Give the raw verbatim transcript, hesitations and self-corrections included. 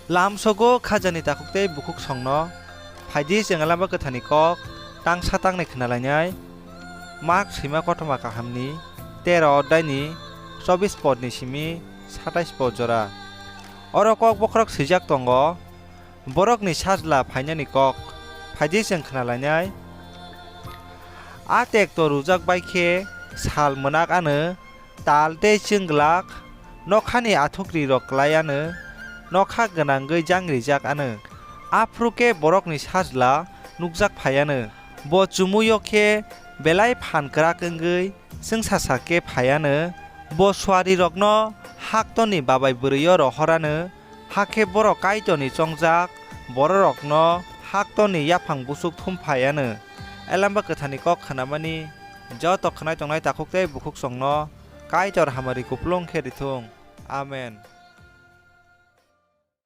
Lamsogo khajani takhuk tei bukhuk songno. Phaidi chwng Lama Kwtharni kok tangsa tangnai khna lainai. Mark swima kothoma kahamni tero oddaini chobbish podni simi satais pod jora. Oro kok bokhorok swijak tongo, Borokni Sajla phainani kok. Phaidi chwng khna lainai. A tekto rwjak bai khe sal mwnak ano, tal tei chwng glak, nokhani athukri rok klai ano, nokha gwnangwi jangrijak ano. Aphuru khe Borokni Sajla nukjak phai ano. Bo chumuio khe belai phan kwrak wngwi chwngsasa khe phai ano. Bo suarirokno haktorni babai bwrwio rohor ano, hakhe borok Kaitorni chongjak bororokno haktorni yaphang buchuk thum phai ano. Lama Kwtharni kok khnamani joto khnai tongnai takhuk tei bukhuk songno Kaitor hamari kupulung khe rithung. Amen.